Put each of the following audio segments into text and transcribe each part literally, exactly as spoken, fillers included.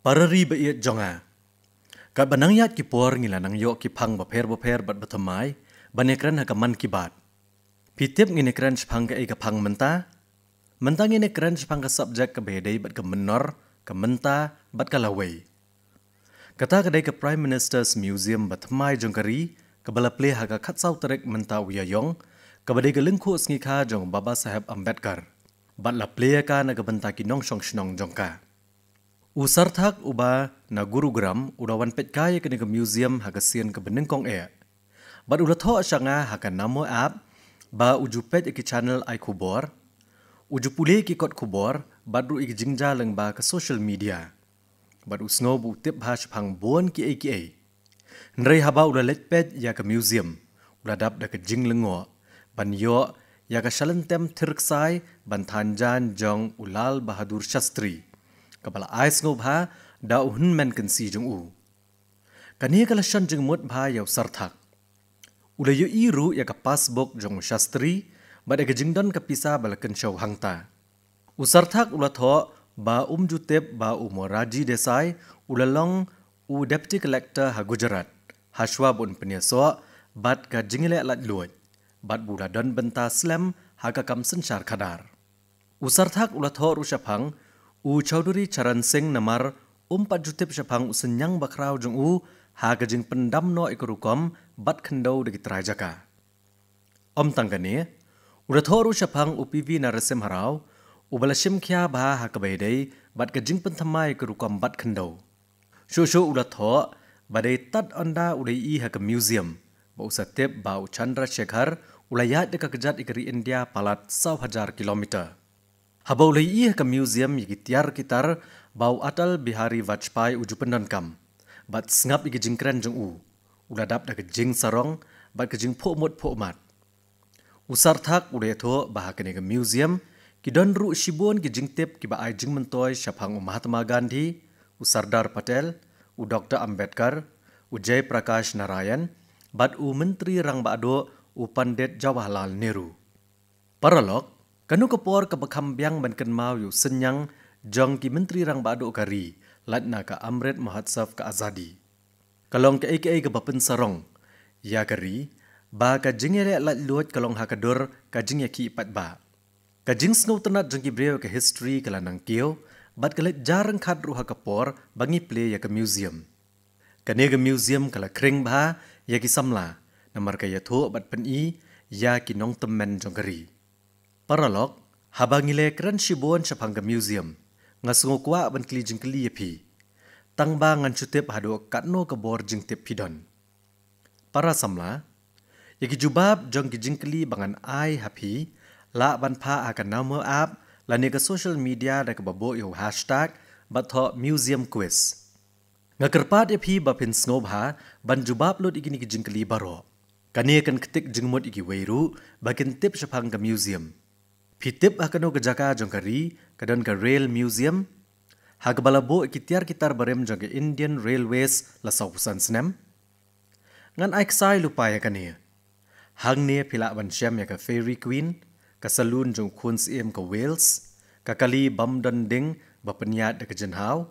Para ri ba ïeit jong nga. Katba nang ïaid ki por ngi la nang ïoh ki phang bapher bapher bad bathymmai ban ïakren ha ka Mann Ki Baat. Phi tip ngin ïakren shaphang kaei ka phang mynta? Mynta ngin ïakren shaphang ka subject kaba ïadei bad ka mynnor, ka mynta bad ka lawei. Kata ka dei ka Prime Minister's Museum bathymmai jong ka ri, kaba la plie ha ka khatsaw tarik mynta u Ïaïong, kaba dei ka lyngkhuh sngi kha jong Baba Saheb Ambedkar. Bad la plie ïa ka na ka bynta ki nongshong shnong jong ka. U Sarthak uba na Gurugram u la wan peit kai ïa kane ka museum ha ka sien kaba nyngkong eh. Bad u la thoh sha nga ha ka Namo app ba u ju peit ïa ki channel ai khubor, u ju pule ïa ki kot khubor bad ruh ïa ki jingjia lyngba ka social media. Bad u sngew ba u tip bha shaphang bun kiei kiei. Hynrei haba u la leit peit ïa ka museum, u la dap da ka jinglyngngoh ban ïoh ïa ka shalynter thir ksai ban thaiñ jaiñ jong u Lal Bahadur Shastri, kaba la ai sngewbha da u hynmen kynsi jong u. Kane ka la shon jingmut bha ïa u Sarthak. U la ïohi ruh ïa ka passbook jong u Shastri bad ïa ka jingdon ka pisa ba la kynshew hangta. U Sarthak u la thoh ba um ju tip ba u Morarji Desai u la long u Deputy Collector ha Gujarat, hashwa ba un pynïasoh bad ka jingïaleh laitluid, bad ba u la don bynta slem ha ka kam synshar khadar. U Sarthak u la thoh ruh shaphang u Chaudhary Charan Singh namar um pat ju tip shaphang u synñiang bakhraw jong u ha ka jingpyndam noh ïa ka rukom bat khyndew da ki trai jaka. Ym tang kane, u la thoh ruh shaphang u P V Narasimha Rao, uba la shim khia bha ha kaba ïadei bad ka jingpynthymmai ïa ka rukom bat khyndew. Shuh shuh u la thoh ba dei tad ynda u la ïohi ha ka museum ba u sa tip ba u Chandrasekhar u la ïaid da ka kjat ïa ka ri India palat saw hajar kilometer. Haba u la ïohi ha ka museum ïa ki tiar ki tar ba u Atal Bihari Vajpayee u ju pyndonkam bad sngap ïa ki jingkren jong u, u la dap da ka jingsarong bad ka jingphuhmut phuhmat. U Sarthak u la ïathuh ba ha kane ka museum ki don ruh shibun ki jingtip kiba ai jingmyntoi shaphang u Mahatma Gandhi, u Sardar Patel, u Doctor Ambedkar, u Jay Prakash Narayan bad u Myntri Rangbah Duh u Pandit Jawaharlal Nehru. Paralok, kano ka por kaba kham biang ban kynmaw ïa u synñiang jong ki Myntri Rangbah Duh ka ri lait na ka Amrit Mahotsav ka Azadi. Ka long kaei kaei kaba pynsarong ïa ka ri ba ka jingïaleh laitluid ka long ha ka dur ka jingïakhih paidbah. Ka jingsngewtynnat jong ki briew ïa ka history ka la nang kiew bad ka leit jia ryngkat ruh ha ka por ba ngi plie ïa ka museum. Kane ka museum ka la khring bha ïa ki samla namar ka ïathuh bad pyni ïa ki nongtymmen jong ka ri. Paralok, haba ngi la kren shibun shaphang ka museum, nga sngew kwah ban kylli jingkylli ïa phi. Tang ba ngan shu tip haduh katno ka bor jingtip phi don. Para samla, ïa ki jubab jong ki jingkylli ba ngan ai ha phi, lah ban phah ha ka Namo app lane ka social media da kaba buh ïa u hashtag bad thoh museum quiz. Nga kyrpad ïa phi ba phin sngewbha ban jubab lut ïa kine ki jingkylli baroh. Kane kan ktik jingmut ïa kiwei ruh ba kin tip shaphang ka museum. Phi tip ha kano ka jaka jong ka ri ka don ka Rail Museum, ha kaba la buh ïa ki tiar ki tar barim jong ka Indian Railways la sawphew san snem? Ngan ai ksai lypa ïa kane. Hangne phi lah ban shem ïa ka Fairy Queen, ka saloon jong u khun syiem ka Wales, ka kali bym don ding ba pynïaid da ka jinghaw.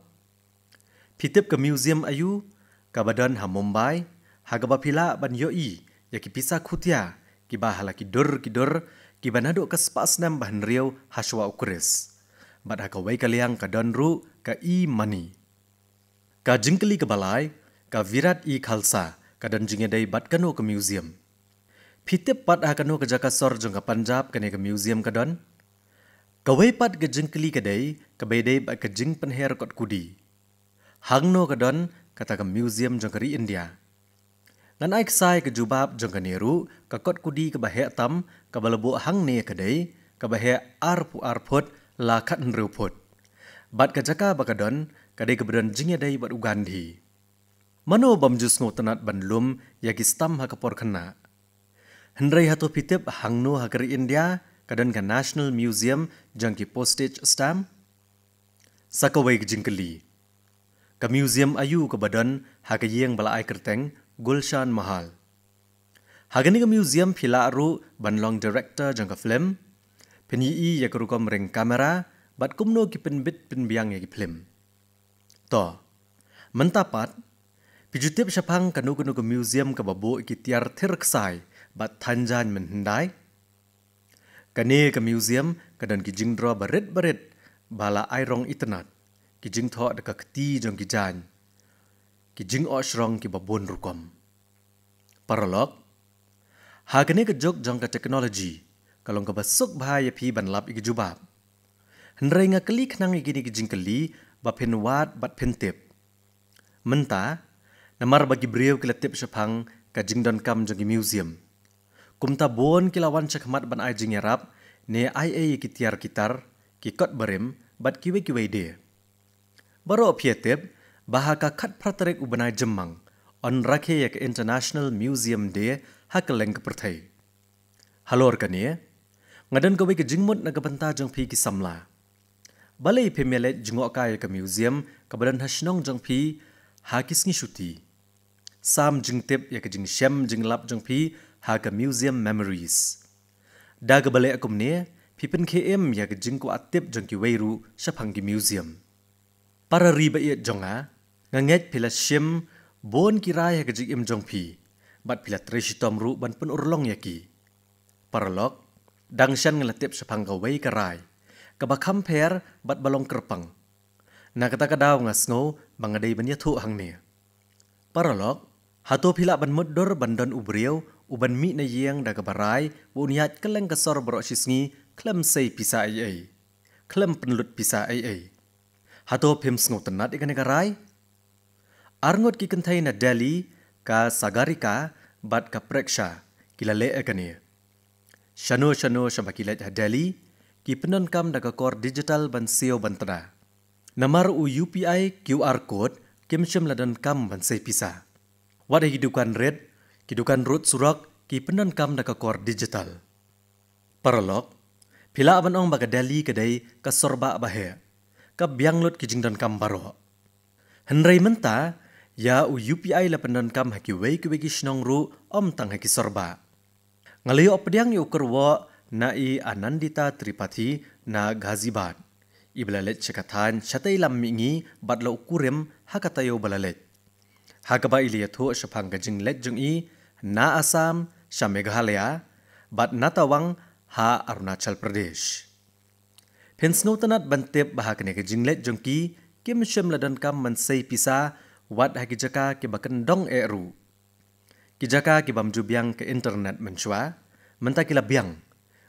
Phi tip ka museum aïu kaba don ha Mumbai, ha kaba phi lah ban ïohi ïa ki pisa khutia kiba ha la ki dur ki dur, kiba naduh ka spah snem ba hynriew hashwa u Khrist. Bad ha kawei ka liang ka don ruh ka e-money. Ka jingkylli kaba lai, ka Virat-e-Khalsa ka don jingïadei bad kano ka museum? Phi tip pat ha kano ka jaka sor jong ka Punjab kane ka museum ka don? Kawei pat ka jingkylli ka dei kaba ïadei bad ka jingpynher kot kudi. Hangno ka don kata ka museum jong ka ri India? Ngan ai ksai ka jubab jong kane ruh, ka kot kudi kaba heh tam kaba la buh hangne ka dei kaba heh arphew ar phut la khathynriew phut. Bad ka jaka ba ka don ka dei kaba don jingïadei bad u Gandhi. Mano bym ju sngewtynnat ban lum ïa ki stamp ha ka por khynnah? Hynrei hato phi tip hangno ha ka ri India ka don ka National Museum jong ki postage stamp? Sa kawei ka jingkylli. Ka museum aïu kaba don ha ka ïing ba la ai kyrteng Gulshan Mahal? Ha kane ka museum phi lah ruh ban long director jong ka film. Phin ïohi ïa ka rukom ring kamera bad kumno ki pynbit pynbiang ïa ki film. To, Mynta pat, phi ju tip shaphang kano kano ka museum kaba buh ïa ki tiar thir ksai bad than jaiñ mynhyndai? Kane ka museum ka don ki jingdro barit barit ba la ai rong itynnad, ki jingthoh da ka kti jong ki jaiñ, ki jingohshrong kiba bun rukom. Paralok, ha kane ka juk jong ka technology, ka long kaba suk bha ïa phi ban lap ïa ki jubab. Hynrei nga kylli khnang ïa kine ki jingkylli ba phin wad bad phin tip. Mynta, namar ba ki briew ki la tip shaphang ka jingdonkam jong ki museum, kumta bun ki la wan shakhmat ban ai jingïarap ne ai ei ïa ki tiar ki tar, ki kot barim bad kiwei kiwei de. Baroh phi ïa tip ba ha ka khatphra tarik u bnai Jymmang yn rakhe ïa ka International Museum Day ha kylleng ka pyrthei. Halor kane, nga don kawei ka jingmut na ka bynta jong phi ki samla. Balei phim ïaleit jngoh kai ïa ka museum kaba don ha shnong jong phi ha ki sngi shuti? Sam jingtip ïa ka jingshem jinglap jong phi ha ka Museum Memories. Da kaba leh kumne, phi pynkhie im ïa ka jingkwah tip jong kiwei ruh shaphang ki museum. Para ri ba ïeit jong nga, nga ngeit phi la shim bun ki rai ha ka jingim jong phi bad phi la trei shitom ruh ban pynurlong ïa ki. Paralok, dang shen nga la tip shaphang kawei ka rai kaba kham pher bad ba long kyrpang. Na kata ka daw nga sngew ba nga dei ban ïathuh hangne. Paralok, hato phi lah ban mutdur ban don u briew u ban mih na ïing da kaba rai ba un ïaid kylleng ka sor baroh shi sngi khlem sei pisa ei ei, khlem pynlut pisa ei ei? Hato phim sngewtynnad ïa kane ka rai? Arngut ki kynthei na Delhi, ka Sagarika bad ka Preksha, ki la leh ïa kane. Shano shano shaba ki leit ha Delhi, ki pyndonkam da ka kor digital ban siew ban tda. Namar u U P I Q R code kim shym la donkam ban sei pisa. Wat ha ki dukan rit, ki dukan rud surok, ki pyndonkam da ka kor digital. Paralok, phi lah ban ong ba ka Delhi ka dei ka sorbah ba heh, ka biang lut ki jingdonkam baroh. Hynrei mynta, ïa u U P I la pyndonkam ha kiwei kiwei ki shnong ruh, ym tang ha ki sorbah. Nga la ïoh pdiang ïa u kyrwoh na i Anandita Tripathi na Ghazibad, iba la leit sha ka thaiñ shatei lam mihngi bad la u kurim ha ka taïew ba la leit, ha kaba i la ïathuh shaphang ka jingleit jong i na Assam sha Meghalaya bad na Tawang ha Arunachal Pradesh. Phin sngewtynnad ban tip ba ha kane ka jingleit jong ki, kim shym la donkam ban sei pisa wat ha ki jaka kiba kyndong eh ruh. Ki jaka kibym ju biang ka internet mynshuwa, mynta ki la biang,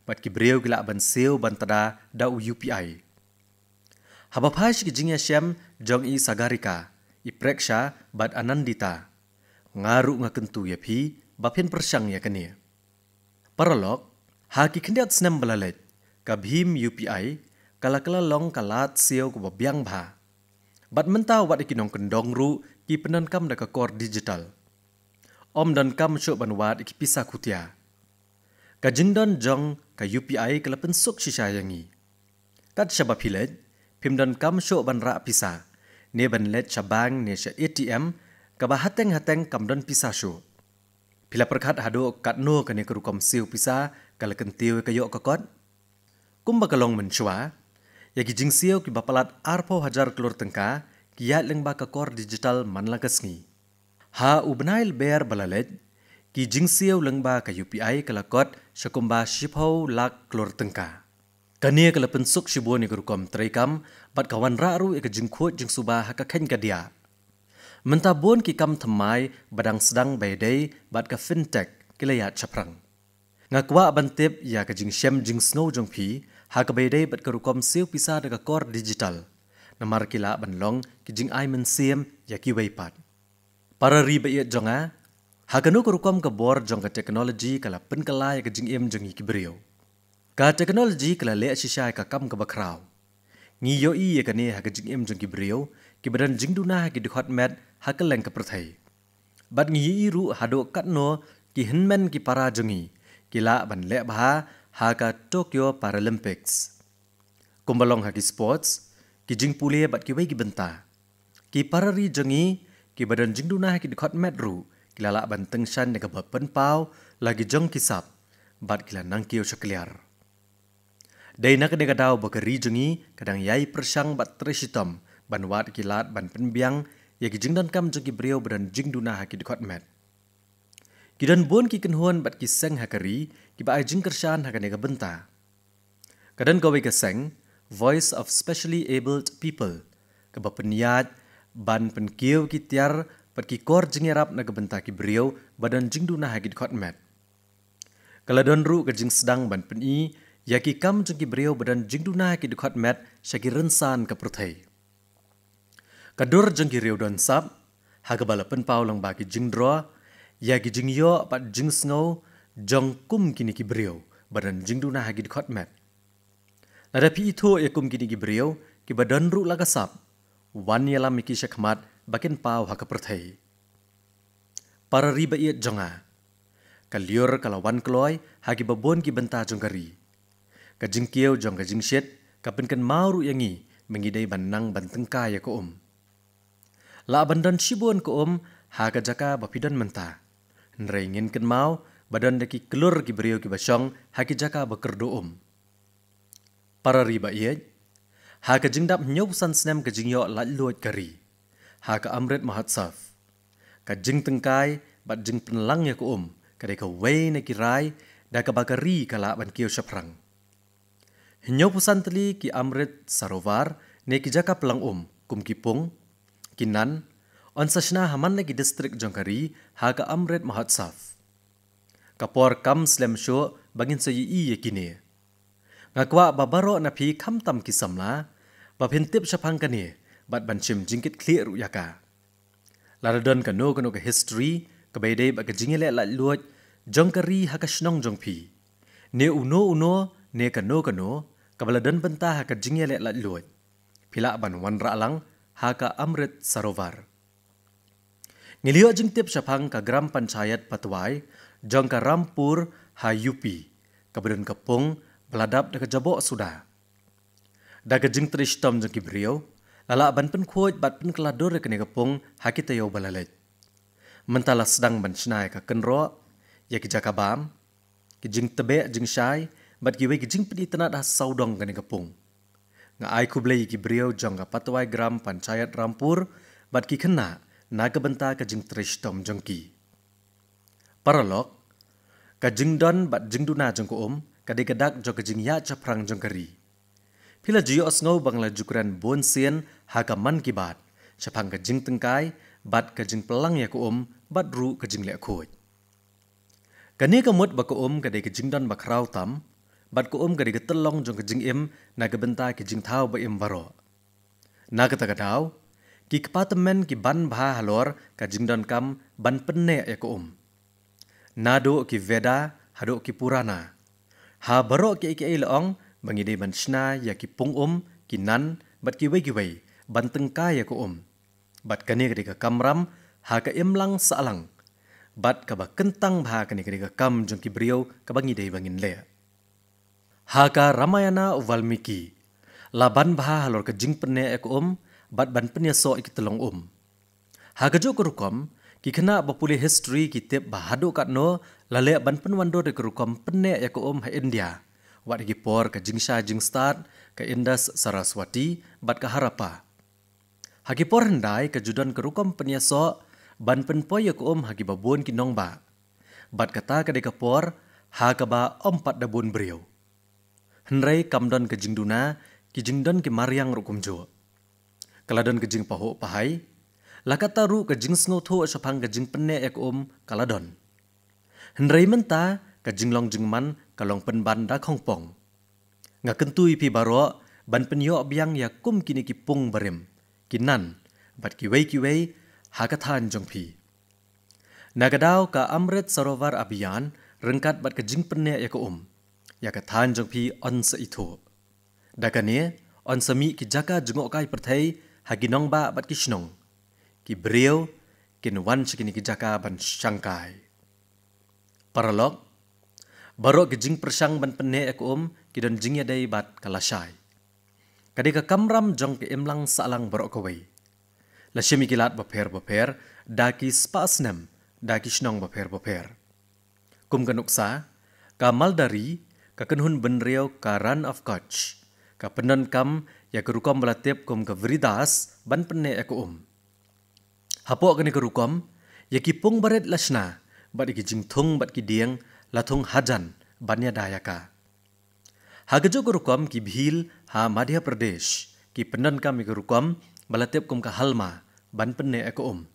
bad ki briew ki lah ban siew ban tda da u U P I. Haba phai sha ki jingïashem jong i Sagarika, i Preksha bad Anandita, nga ruh nga kyntu ïa phi ba phin pyrshang ïa kane. Paralok, ha ki khyndiat snem ba la leit, ka Bhim U P I ka la kylla long ka lad siew kaba biang bha. Bad mynta wat ïa ki nongkyndong ruh ki pyndonkam da ka kor digital. Ym donkam shuh ban wad ïa ki pisa khutia. Ka jingdon jong ka U P I ka la pynsuk shisha ïa ngi. Kat shaba phi leit, phim donkam shuh ban rah pisa, ne ban leit sha bank ne sha A T M, kaba hateng hateng kam don pisa shuh. Phi la pyrkhat haduh katno kane ka rukom siew pisa ka la kyntiew ïa ka ïoh ka kot? Kumba ka long mynshuwa, ïa ki jingsiew kiba palat arphew hajar klur tyngka ki ïaid lyngba ka kor digital man la ka sngi. Ha u bnai Lber ba la leit, ki jingsiew lyngba ka U P I ka la kot sha kumba shiphew lak klur tyngka. Kane ka la pynsuk shibun ïa ka rukom treikam, bad ka wanrah ruh ïa ka jingkhuid jingsuba ha ka kheiñ ka diah. Mynta bun ki kam thymmai ba dang sdang ba ïadei bad ka fintech ki la ïaid shaphrang. Nga kwah ban tip ïa ka jingshem jingsngew jong phi ha kaba ïadei bad ka rukom siew pisa da ka kor digital, namar ki lah ban long ki jingai mynsiem ïa kiwei pat. Para ri ba ïeit jong nga, ha kano ka rukom ka bor jong ka technology ka la pynkylla ïa ka jingim jong ngi ki briew. Ka technology ka la leh shisha ïa ka kam kaba khraw. Ngi ïohi ïa kane ha ka jingim jong ki briew kiba don jingduna ha ki dkhot met ha kylleng ka pyrthei. Bad ngi ïohi ruh haduh katno ki hynmen ki para jong ngi ki lah ban leh bha ha ka Tokyo Paralympics. Kumba long ha ki sports, ki jingpule bad kiwei ki bynta, ki para ri jong ngi kiba don jingduna ha ki dkhot met ruh ki la lah ban tyngshaiñ da kaba pynpaw la ki jong ki sap, bad ki la nang kiew shakliar. Dei na kane ka daw ba ka ri jong ngi ka dang ïai pyrshang bad trei shitom ban wad ki lad ban pynbiang ïa ki jingdonkam jong ki briew ba don jingduna ha ki dkhot met. Ki don bun ki kynhun bad ki seng ha ka ri kiba ai jingkyrshan ha kane ka bynta. Ka don kawei ka seng, Voice of Specially Abled People, kaba pynïaid ban pynkiew ki tiar bad ki kor jingïarap na ka bynta ki briew ba don jingduna ha ki dkhot met. Ka la don ruh ka jingsdang ban pyni ïa ki kam jong ki briew ba don jingduna ha ki dkhot met sha ki rynsan ka pyrthei. Ka dur jong ki riew don sap, ha kaba la pynpaw lang ba ki jingdro ïa ki jingïoh bad jingsngew jong kum kine ki briew ba don jingduna ha ki dkhot met. Lada phi ithuh ïa kum kine ki briew kiba don ruh la ka sap, wan ïalam ïa ki shakhmat ba kin paw ha ka pyrthei. Para ri ba ïeit jong nga, ka lyiur ka la wan kloi ha kiba bun ki bynta jong ka ri. Ka jingkiew jong ka jingshit ka pynkynmaw ruh ïa ngi ba ngi dei ban nang ban tyngkai ïa ka um. Lah ban don shibun ka um ha ka jaka ba phi don mynta, hynrei ngin kynmaw ba don da ki klur ki briew kiba shong ha ki jaka ba kyrduh um. Para ri ba ïeit, ha ka jingdap hynñiewphew san snem ka jingïoh laitluid ka ri, ha ka Amrit Mahotsav, ka jingtyngkai bad jingpynlang ïa ka um ka dei kawei na ki rai da kaba ka ri ka lah ban kiew shaphrang. Hynñiewphew san tylli ki Amrit Sarovar ne ki jaka pynlang um kum ki pung, ki nan, yn sa shna ha man la ki distrik jong ka ri ha ka Amrit Mahotsav. Ka por kam slem shuh ba ngin sa ïohi ïa kine. Nga kwah ba baroh na phi, khamtam ki samla, ba phin tip shaphang kane bad ban shim jingkitkhlieh ruh ïa ka. Lada don kano kano ka history kaba ïadei bad ka jingïaleh laitluid jong ka ri ha ka shnong jong phi, ne uno uno ne kano kano kaba la don bynta ha ka jingïaleh laitluid, phi lah ban wanrah lang ha ka Amrit Sarovar. Ngi la ïoh jingtip shaphang ka Gram Panchayat Patwai jong ka Rampur ha U P, kaba don ka pung ba la dap da ka jaboh suda. Da ka jingtrei shitom jong ki briew, la lah ban pynkhuid bad pynkylla dur ïa kane ka pung ha ki taïew ba la leit. Mynta la sdang ban shna ïa ka kynroh, ïa ki jaka bam, ki jingtbeh jingshai bad kiwei ki jingpynitynnad ha sawdong kane ka pung. Nga ai khublei ïa ki briew jong ka Patwai Gram Panchayat Rampur bad ki khynnah na ka bynta ka jingtrei shitom jong ki. Paralok, ka jingdon bad jingduna jong ka um ka dei ka dak jong ka jingïaid shaphrang jong ka ri. Phi la ju ïohsngew ba nga la ju kren bun sien ha ka Mann Ki Baat shaphang ka jingtyngkai bad ka jingpynlang ïa ka um bad ruh ka jingleh khuid. Kane ka mut ba ka um ka dei ka jingdon ba khraw tam, bad ka um ka dei ka tyllong jong ka jingim na ka bynta ki jingthaw ba im baroh. Na kata ka daw, ki kpa tymmen ki ban bha halor ka jingdonkam ban pynneh ïa ka um. Naduh ki Veda haduh ki Purana, ha baroh kiei kiei la ong ba ngi dei ban shna ïa ki pung um, ki nan bad kiwei kiwei ban tyngkai ïa ka um. Bad kane ka dei ka kamram ha ka imlang sahlang, bad kaba kyntang bha kane ka dei ka kam jong ki briew kaba ngi dei ba ngin leh. Ha ka Ramayana u Valmiki la ban bha halor ka jingpynneh ïa ka um bad ban pynïasoh ïa ki tyllong um. Ha kajuh ka rukom, ki khynnah ba pule history ki tip ba haduh katno la leh ban pynwandur ïa ka rukom pynneh ïa ka um ha India, wat ha ki por ka jingshai jingstad ka Indus, Saraswati bad ka Harappa. Ha ki por hyndai ka ju don ka rukom pynïasoh ban pynpoi ïa ka um ha kiba bun ki nongbah. Bad kata ka dei ka por ha kaba ym pat da bun briew. Hynrei kam don ka jingduna, ki jingdon ki mariang ruh kumjuh. Ka la don ka jingpahuh pahai, la katta ruh ka jingsngewthuh shaphang ka jingpynneh ïa ka um ka la don. Hynrei mynta ka jinglong jingman ka long pynban da khongpong. Nga kyntu ïa phi baroh ban pynïoh biang ïa kum kine ki pung barim, ki nan bad kiwei kiwei ha ka thaiñ jong phi. Na ka daw ka Amrit Sarovar Abhiyan ryngkat bad ka jingpynneh ïa ka um, ïa ka thaiñ jong phi yn sa ithuh. Da kane yn sa mih ki jaka jngohkai pyrthei ha ki nongbah bad ki shnong. Ki briew kin wan sha kine ki jaka ban shangkai. Paralok, baroh ki jingpyrshang ban pynneh ïa ka um ki don jingïadei bad ka lashai. Ka dei ka kamram jong ka imlang sahlang baroh kawei. La shim ïa ki lad bapher bapher da ki spah snem, da ki shnong bapher bapher. Kum ka nuksa, ka Maldari, ka kynhun bynriew ka Rann of Kutch, ka pyndonkam ïa ka rukom ba la tip kum ka Vridas ban pynneh ïa ka um. Hapoh kane ka rukom, ïa ki pung barit la shna, bad ïa ki jingthung bad ki dieng la thung hajan ban ïada ïa ka. Ha kajuh ka rukom ki bhil ha Madhya Pradesh ki pyndonkam ïa ka rukom ba la tip kum ka halma ban pynneh ïa ka um.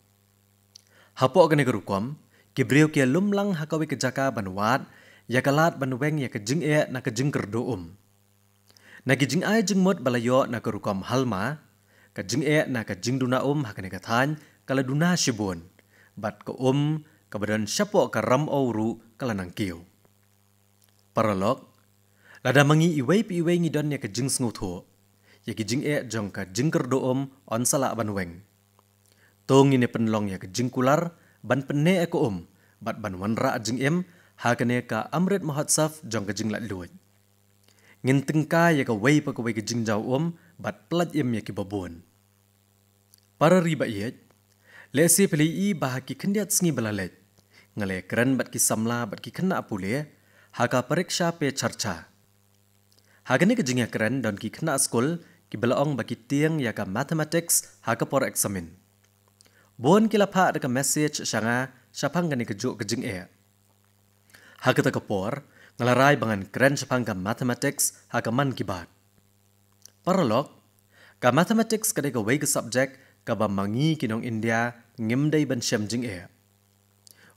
Hapoh kane ka rukom, ki briew ki ïalum lang ha kawei ka jaka ban wad ïa ka lad ban weng ïa ka jingeh na ka jingkyrduh um. Na ki jingai jingmut ba la ïoh na ka rukom halma, ka jingeh na ka jingduna um ha kane ka thaiñ ka la duna shibun, bad ka um kaba don shapoh ka ram-aw ruh ka la nang kiew. Paralok, lada ma ngi iwei pa iwei ngi don ïa ka jingsngewthuh ïa ki jingeh jong ka jingkyrduh um yn sa lah ban weng, to ngin ïa pynlong ïa ka jingkular ban pynneh ïa ka um bad ban wanrah jingim ha kane ka Amrit Mahotsav jong ka jinglaitluid. Ngin tyngkai ïa kawei pa kawei ka jingjaw um bad pyllait im ïa kiba bun. Para ri ba ïeit, lehse phi la ïohi ba ha ki khyndiat sngi ba la leit, nga la ïakren bad ki samla bad ki khynnah pule ha ka Pariksha Pe Charcha. Ha kane ka jingïakren don ki khynnah skul kiba la ong ba ki tieng ïa ka mathematics ha ka por eksamin. Bun ki la phah da ka message sha nga shaphang kane kajuh ka jingeh. Ha kata ka por, nga la rai ba ngan kren shaphang ka mathematics ha ka Mann Ki Baat. Paralok, ka mathematics ka dei kawei ka subject kaba ma ngi ki nong India ngim dei ban shem jingeh.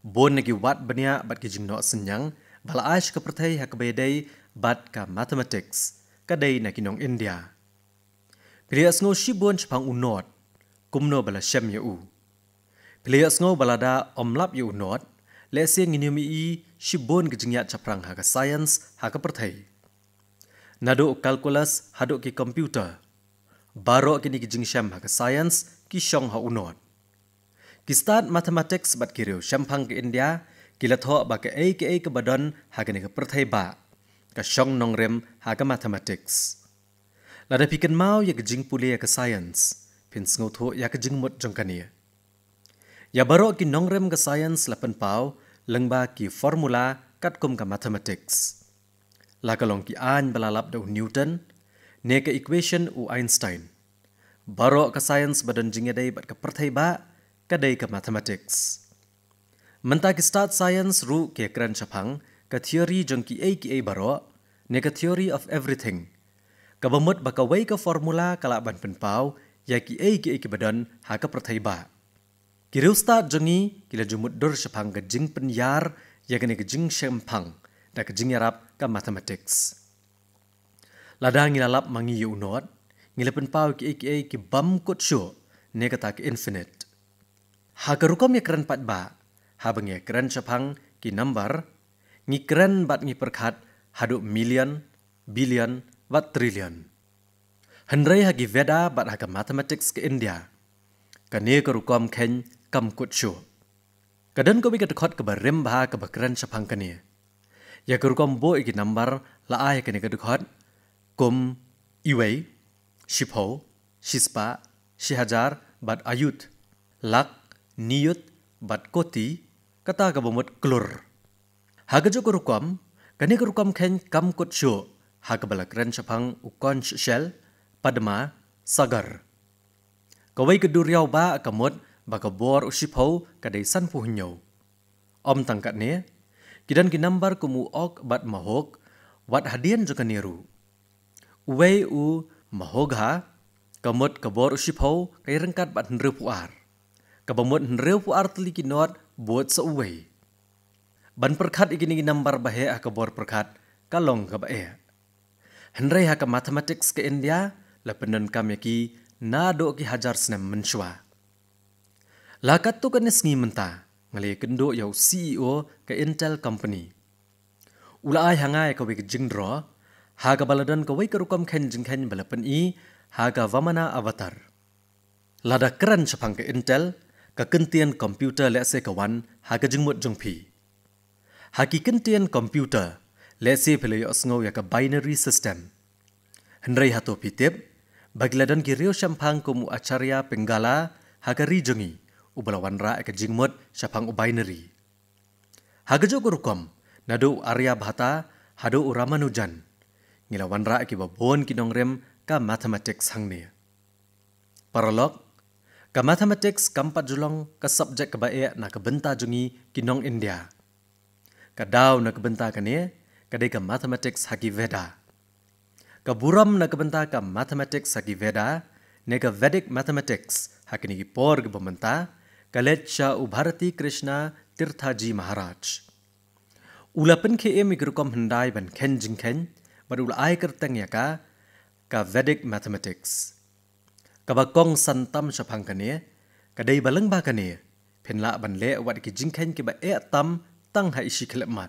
Bun na ki wad bniah bad ki jingnoh synñiang ba la ai sha ka pyrthei ha kaba ïadei bad ka mathematics ka dei na ki nong India. Phi la ïohsngew shibun shaphang u Nod, kumno ba la shem ïa u. Phi la ïohsngew ba lada ym lap ïa u Nod, lehse ngin ym ïohi shibun ki jingïaid shaphrang ha ka science ha ka pyrthei. Naduh u calculus haduh ki computer, baroh kine ki jingshem ha ka science ki shong ha u Nod. Ki stad mathematics bad ki riew shemphang ka India ki la thoh ba kaei kaei kaba don ha kane ka pyrthei bah ka shong nongrim ha ka mathematics. Lada phi kynmaw ïa ka jingpule ïa ka science, phin sngewthuh ïa ka jingmut jong kane. Ïa baroh ki nongrim ka science la pynpaw lyngba ki formula katkum ka mathematics. La ka long ki aiñ ba la lap da u Newton, ne ka equation u Einstein. Baroh ka science ba don jingïadei bad ka pyrthei bah ka dei ka mathematics. Mynta ki stad science ruh ki ïakren shaphang ka theory jong kiei kiei baroh, ne ka theory of everything, kaba mut ba kawei ka formula ka lah ban pynpaw ïa kiei kiei kiba don ha ka pyrthei bah. Ki riewstad jong ngi ki la ju mutdur shaphang ka jingpynïar ïa kane ka jingshemphang da ka jingïarap ka mathematics. Lada ngi la lap ma ngi ïa u Nod, ngi la pynpaw kiei kiei ki bym kut shuh, ne kata ka infinite. Ha ka rukom ïakren paidbah, haba ngi ïakren shaphang ki number, ngi kren bad ngi pyrkhat haduh million, billion bad trillion. Hynrei ha ki Veda bad ha ka mathematics ka India, kane ka rukom kheiñ kam kut shuh. Ka don kawei ka dkhot kaba rim bha kaba kren shaphang kane. Ïa ka rukom buh ïa ki number la ai ha kane ka dkhot kum iwei, shiphew, shispah, shihajar bad ayut, lak, niyut bad koti, kata kaba mut klur. Ha kajuh ka rukom, kane ka rukom kheiñ kam kut shuh ha kaba la kren shaphang u conch shell, padma, sagar. Kawei ka duriaw bah ka mut ba ka bor u shiphew ka dei sanphew hynñiew. Ym tang katne, ki don ki number kum u ok bad mahok wat hadien jong kane ruh. Uwei u mahogha, ka mut ka bor u shiphew ka ïaryngkat bad hynriewphew ar, kaba mut hynriewphew ar tylli ki Nod bud sa uwei. Ban pyrkhat ïa kine ki number ba heh ha ka bor pyrkhat ka long kaba eh. Hynrei ha ka mathematics ka India la pyndonkam ïa ki naduh ki hajar snem mynshuwa. La katto katne sngi mynta nga la ïakynduh ïa u C E O ka Intel Company. U la ai ha nga ïa kawei ka jingdro ha kaba la don kawei ka rukom kheiñ jingkheiñ ba la pyni ha ka Vamana Avatar. Lada kren shaphang ka Intel, ka kyntien computer lehse ka wan ha ka jingmut jong phi. Ha ki kyntien computer, lehse phi la ïohsngew ïa ka binary system. Hynrei hato phi tip ba ki la don ki riew shemphang kum u Acharya Pingala ha ka ri jong ngi, uba la wanrah ïa ka jingmut shaphang u binary. Ha kajuh ka rukom, naduh u Aryabhata haduh u Ramanujan, ngi la wanrah ïa kiba bun ki nongrim ka mathematics hangne. Paralok, Ka mathematics kam pat ju long ka subject kaba eh na ka bynta jong ngi ki nong India. Ka daw na ka bynta kane ka dei ka mathematics ha ki Veda. Ka burom na ka bynta ka mathematics ha ki Veda ne ka Vedic mathematics ha kine ki por kiba mynta ka leit sha u Bharati Krishna Tirtha Ji Maharaj. U la pynkhie im ïa ki rukom hyndai ban khein jingkhein bad u la ai kyrteng ïa ka ka Vedic mathematics. Kaba kongsan tam shaphang kane ka dei ba lyngba kane phin lah ban leh wat ki jingkhein kiba eh tam tang ha i shi khyllipmat.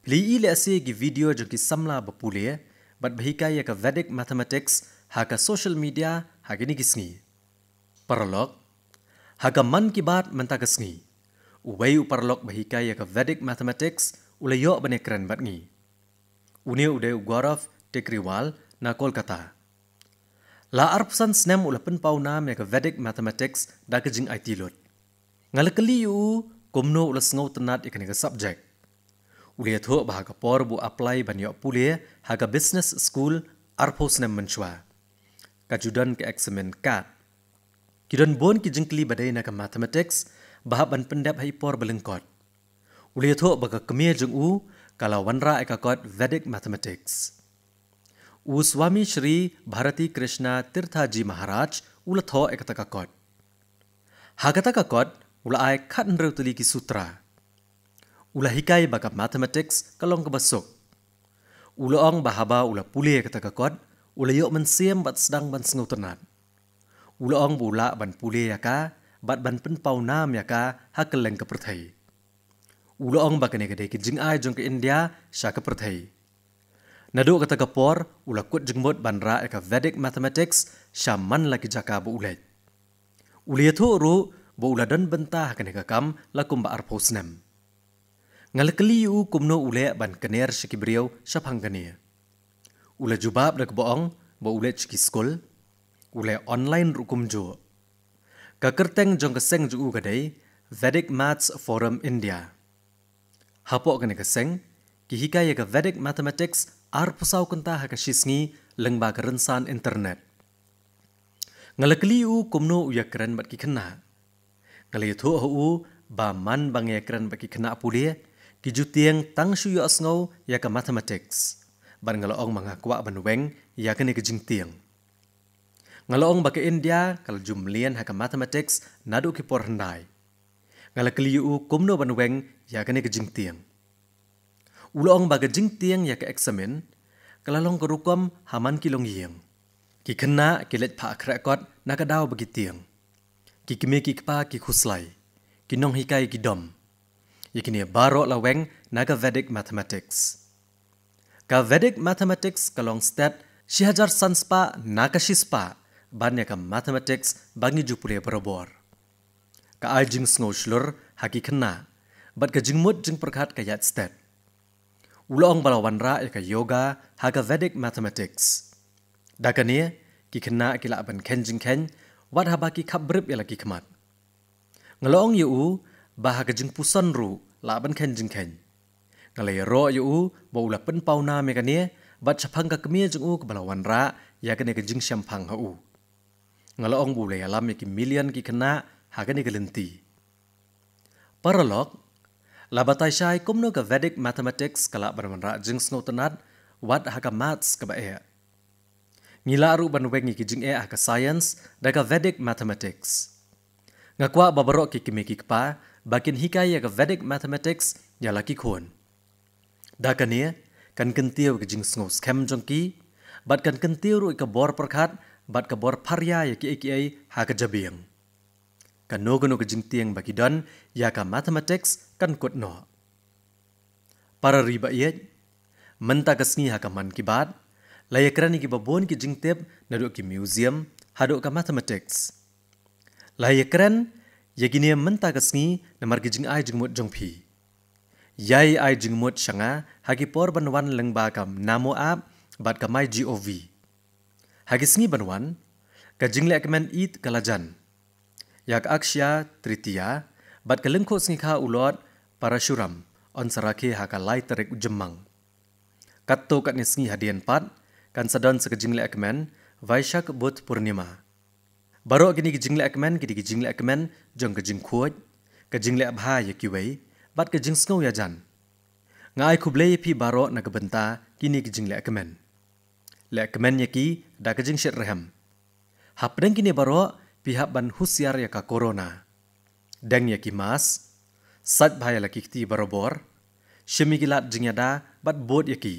Plie lehse ki video jong ki samla ba pule bad ba hikai ïa ka Vedic mathematics ha ka social media ha kine ki sngi. Paralok, ha ka Mann Ki Baat mynta ka sngi, uwei u paralok ba hikai ïa ka Vedic mathematics u la ïoh ban ïakren bad ngi. Une u dei u Gaurav Tekriwal na Kolkata. La arphew san snem u la pynpaw nam ïa ka Vedic mathematics da ka jingaiti lut. Nga la kylli ïa u kumno u la sngewtynnat ïa kane ka subject. U la ïathuh ba ha ka por ba u apply ban ïoh pule ha ka business school arphew snem mynshuwa, ka ju don ka eksamin CAT. Ki don bun ki jingkylli ba dei na ka mathematics ba hap ban pyndep ha i por ba lyngkot. U la ïathuh ba ka kmie jong u ka la wanrah ïa ka kot Vedic mathematics. U Swami Shri Bharati Krishna Tirtha Ji Maharaj u la thoh ïa kata ka kot. Ha kata ka kot u la ai khathynriew tylli ki sutra. U la hikai ba ka mathematics ka long kaba suk. U la ong ba haba u la pule ïa kata ka kot u la ïoh mynsiem bad sdang ban sngewtynnat. U la ong ba u lah ban pule ïa ka bad ban pynpaw nam ïa ka ha kylleng ka pyrthei. U la ong ba kane ka dei ka jingai jong ka India sha ka pyrthei. Naduh kata ka por u la kut jingmut ban rah ïa ka Vedic mathematics sha man la ki jaka ba u leit. U la ïathuh ruh ba u la don bynta ha kane ka kam la kumba arphew snem. Nga la kylli ïa u kumno u leh ban kner sha ki briew shaphang kane. U la jubab da kaba ong ba u leit sha ki skul, u leh online ruh kumjuh. Ka kyrteng jong ka seng jong u ka dei Vedic Maths Forum India. Hapoh kane ka seng ki hikai ïa ka Vedic mathematics arphew saw kynta ha ka shi sngi lyngba ka rynsan internet. Nga la kylli ïa u kumno u ïakren bad ki khynnah. Nga la ïathuh ha u ba man ba nga ïakren bad ki khynnah pule ki ju tieng tang shu ïohsngew ïa ka mathematics. Bad nga la ong ba nga kwah ban weng ïa kane ka jingtieng. Nga la ong ba ka India ka la ju mlien ha ka mathematics naduh ki por hyndai. Nga la kylli ïa u kumno ban weng ïa kane ka jingtieng. U la ong ba ka jingtieng ïa ka eksamin ka la long ka rukom ha man ki longïing. Ki khynnah ki leit phah khreh kot na ka daw ba ki tieng. Ki kmie ki kpa ki khuslai, ki nonghikai ki dom. Ïa kine baroh la weng na ka Vedic mathematics. Ka Vedic mathematics ka long stet shi hajar san spah na ka shi spah ban ïa ka mathematics ba ngi ju pule barabor. Ka ai jingsngew shlur ha ki khynnah bad ka jingmut jingpyrkhat ka ïaid stet. U la ong ba la wanrah ïa ka yoga ha ka Vedic mathematics. Da kane ki khynnah ki lah ban khein jingkhein wat haba ki khapbrip ïa la ki khmat. Nga la ong ïa u ba ha ka jingpuson ruh lah ban khein jingkhein. Nga la ïaroh ïa u ba u la pynpaw nam ïa kane bad shaphang ka kmie jong u kaba la wanrah ïa kane ka jingshemphang ha u. Nga la ong ba u la ïalam ïa ki million ki khynnah ha kane ka lynti. Paralok, la batai shai kumno ka Vedic mathematics ka lah ban wanrah jingsngewtynnat wat ha ka maths kaba eh. Ngi lah ruh ban weng ïa ki jingeh ha ka science da ka Vedic mathematics. Nga kwah ba baroh ki kmie ki kpa ba kin hikai ïa ka Vedic mathematics ïa la ki khun. Da kane kan kyntiew ïa ka jingsngew skhem jong ki bad kan kyntiew ruh ïa ka bor pyrkhat bad ka bor pharia ïa kiei kiei ha ka jabieng. Kano kano ka jingtieng ba ki don ïa ka mathematics kan kut noh. Para ri ba ïeit, mynta ka sngi ha ka Mann Ki Baat la ïakren ïa kiba bun ki jingtip naduh ki museum haduh ka mathematics. La ïakren ïa kine mynta ka sngi namar ki jingai jingmut jong phi. Ïai ai jingmut sha nga ha ki por ban wan lyngba ka Namo app bad ka MyGov. Ha ki sngi ban wan ka jinglehkmen Eid ka la jan. Ïa ka Akshaya Tritiya bad ka lyngkhuh sngikha u Lord Parashuram yn sa rakhe ha ka lai tarik u Jymmang. Katto katne sngi hadien pat kan sa don sa ka jinglehkmen Vaishak Budh Purnima. Baroh kine ki jingleh kmen ki dei ki jingleh kmen jong ka jingkhuid, ka jingleh bha ïa kiwei bad ka jingsngew ïajan. Nga ai khublei ïa phi baroh na ka bynta kine ki jingleh kmen. Leh kmen ïa ki da ka jingshit rhem. Hapdeng kine baroh phi hap ban husiar ïa ka corona. Deng ïa ki mask, sait bha ïa la ki kti barabor, shim ïa ki lad jingïada bad bud ïa ki.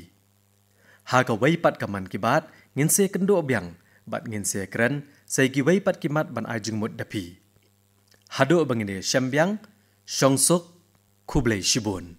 Ha kawei pat ka Mann Ki Baat ngin sa kynduh biang bad ngin sa kren sa ïa kiwei pat ki mat ban ai jingmut da phi. Haduh ba ngin ïashem biang, shong suk, khublei shibun.